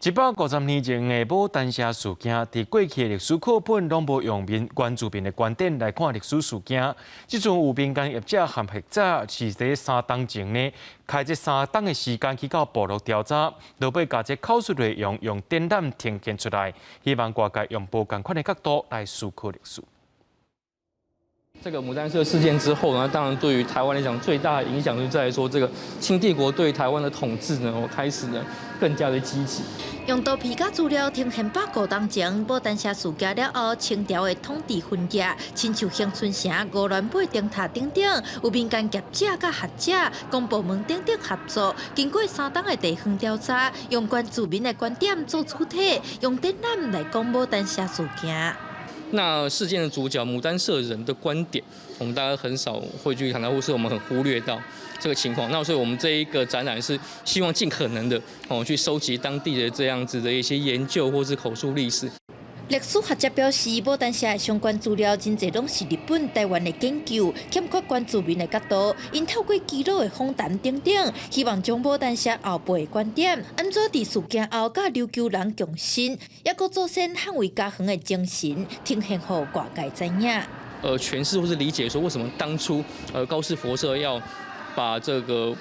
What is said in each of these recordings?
150年前的牡丹社事件，佇過去的歷史課本攏無用民原住民的觀點來看歷史事件。這陣有民間業者和學者是佇3冬前呢，開這三冬的時間去到部落調查，落尾共這口述內容用展覽呈現出來，希望外界用無仝款的角度來思考歷史。這個牡丹社事件之後呢，當然對於台灣來講最大的影響就在於說，這個清帝國對台灣的統治呢，我開始呢更加的積極。用圖片佮資料呈現150冬前牡丹社事件了後，清朝的統治痕跡，親像恆春城、牛欄尾燈塔等等，有民間業者佮學者、公部門等等合作，經過三冬的地方調查，用原住民的觀點做主體，用展覽來講牡丹社事件。那事件的主角牡丹社人的觀點，我們大家很少會去談到，或是我們很忽略到這個情況。那所以我們這一個展覽是希望盡可能的哦去收集當地的這樣子的一些研究或是口述歷史。歷史學者表示，牡丹社的相關資料真濟攏是日本、台灣的研究，欠缺原住民的角度。𪜶透過耆老的訪談等等，希望將牡丹社後輩的觀點，按怎佇事件後佮琉球人共生，抑閣祖先捍衛家園的精神，呈現予外界知影。詮釋或是理解說，為什麼當初高士佛社要把這個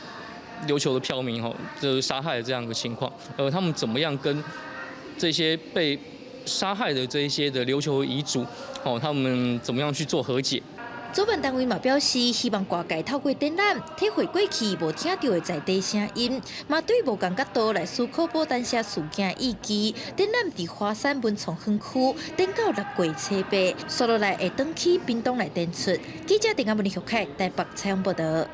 琉球的飄民吼，就是殺害的這樣一個情況，他們怎麼樣跟這些被殺害的這一些的琉球遺族，哦，他們怎麼樣去做和解？主辦單位嘛表示，希望外界透過展覽體會過去無聽著的在地聲音，嘛對無仝角度來思考牡丹社事件意義。展覽佇華山文創園區，展到6月初8，紲落來會轉去屏東來展出。記者鄭阿文、陸凱台北採訪報道。